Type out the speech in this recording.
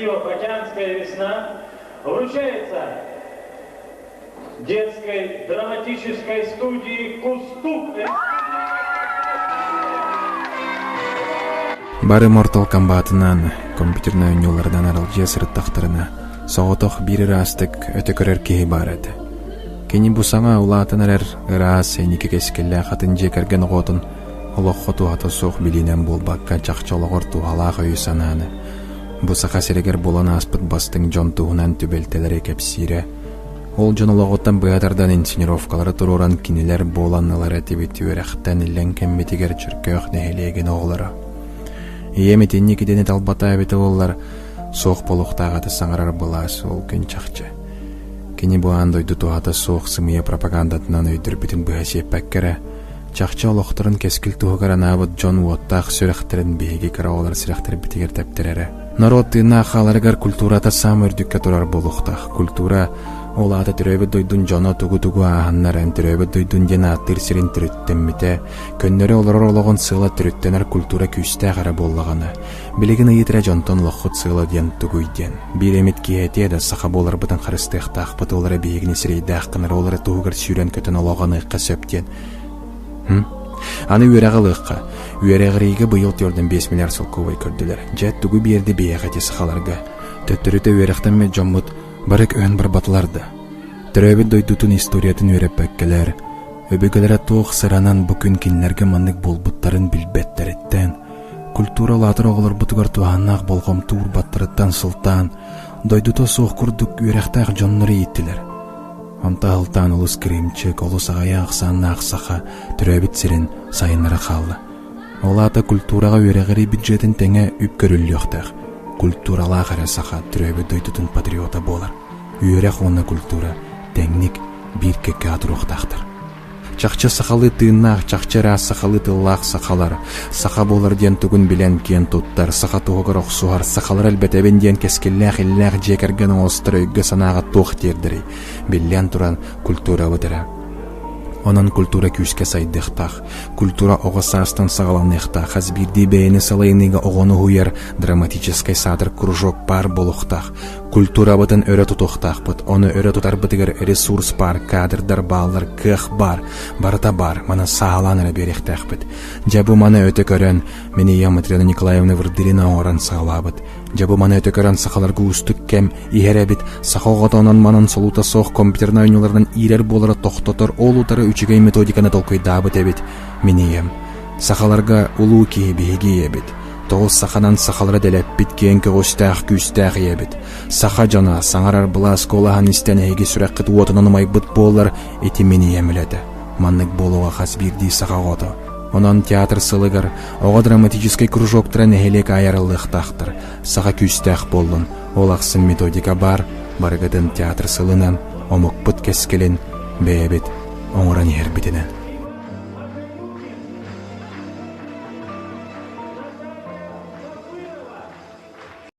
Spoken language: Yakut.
коллективов «Океанская весна» вручается детской драматической студии «Кустук». Бары Mortal Kombat'ынан, компьютернай оонньууларынан аралдьыйа сырыттахтарына, соҕотох биир ыраастык өтө көрөр киһи баар этэ. Кини бу саҥа улаатан эрэр ыраас, инники кэскиллээх атын дьиэ кэргэн оҕотун олоххо туһата суох билиинэн буолбакка, чахчы олоҕор туһалаах өйү-санааны, бу Саха сиригэр буолан ааспыт бастыҥ дьон туһунан түбэлтэлэри кэпсиирэ, ол дьон олоҕуттан быһа тардан инсценировкалары туруоран кинилэр буолан ылар этибит үөрэхтэн иллэҥ кэммитигэр Чөркөөх нэһилиэгин оҕолоро. Ийэм итинник идэни талбата эбитэ буоллар, суох буолуохтаах этэ саҥарар былаас ол күн чахчы. Кини бу аан дойду туһата суох сымыйа пропагандатынан өйдөрбүтүн быһа сиэппэккэ эрэ, чахчы олохторун кэскил туһугар анаабыт дьон уоттаах сүрэхтэрин биһиги кыра оҕолор сүрэхтэрбитигэр тэптэрэрэ. Норуот тыыннаах хааларыгар культурата саамай үрдүккэ турар буолуохтаах. Культура ол аата төрөөбүт дойдун дьоно тугу-тугу ааһаннар эн төрөөбүт дойдун диэн ааттыыр сирин төрүттэммитэ, көннөрү олорор олоҕун сыала төрүттэнэр культура күүстээх эрэ буоллаҕына, билигин ыйыт эрэ дьонтон олоххут сыала диэн тугуй диэн. Биир эмит киһи этиэ да саха буоларбытын харыстыахтаахпыт, ол эрэ биһигини сирэйдээх гынар, ол эрэ туһугар сүүрэн-көтөн олох аныахха сөп диэн. Аны үөрэҕи ылыахха. Үөрэҕириигэ быйыл 4,5 миллиард солкуобай көрдүлэр. Дьэ, тугу биэрди биһиэхэ ити сахаларга? Төттөрүтэ үөрэхтэммит дьоммут бары көһөн барбатылар да. Төрөөбүт дойдутун историятын үөрэппэккэлэр, өбүгэлэрэ туох сыранан бу күн кинилэргэ маннык буолбуттарын билбэттэриттэн, культура улаатар оҕолорбутугар туһааннаах болҕомто уурбаттарыттан сылтаан, дойдута суох курдук үөрэхтээх дьоннору ииттилэр. Онто аһылтаан олус кырыымчык, олус аҕыйах ахсааннаах саха төрөөбүт сирин сайыннара хаалла. Ол аата культураҕа үөрэҕирии бюджетын тэҥэ үп көрүллүөхтээх. Культуралаах эрэ саха төрөөбүт дойдутун патриота буолар. Үөрэх уонна культура тэҥник биир кэккэҕэ туруохтаахтар. Чахчы сахалыы тыыннаах, чахчы ыраас сахалыы тыллаах сахалар, саха буолар диэн тугун билэн киэн туттар, саха туһугар охсуһар, сахалар элбэтэбин диэн кэскиллээх иллээх дьиэ кэргэн оҥостор өйгө-санааҕа туох тиэрдэрий? Биллэн туран, культурабыт эрэ. Онон культура күүскэ сайдыахтаах. Культура оҕо саастан саҕаланыахтаах. Хас биирдии бэйэни салайыныыга оҕону уһуйар драматическай саатар кружок баар буолуохтаах. Культурабытын өрө тутуохтаахпыт, ону өрө тутарбытыгар ресурс баар, кадрдар бааллар, кыах баар, барыта баар, маны саалаан эрэ биэриэхтээхпит. Дьэ бу маны өтө көрөн, мин ийэм Матрена Николаевна Вырдылина оҥорон саҕалаабыт. Дьэ бу маны өтө көрөн сахаларга уустук кэм иһэр эбит, саха оҕото онон-манан солуута суох компьютернай оонньууларынан иирэр буолара тохтотор, ол утары үчүгэй методиканы толкуйдаабыт эбит мин ийэм. Сахаларга улуу киһи биһиги ийэбит. Тоҕус саханан сахалары дэлэппит киэҥ көҕүстээх күүстээх ийэбит. Саха дьоно саҥарар былаас куолаһын истэн эһиги сүрэххит уотунан умайбыт буоллар, ити мин ийэм үлэтэ. Маннык буолуоҕа хас биирдии саха оҕото. Онон театр сылыгар оҕо драматическай кружоктара нэһилиэк аайы арыллыахтаахтар. Саха күүстээх буоллун, ол ахсын методика баар, барыгытын театр сылынан, омукпут кэскилин бэйэбит оҥорон иһэрбитинэн.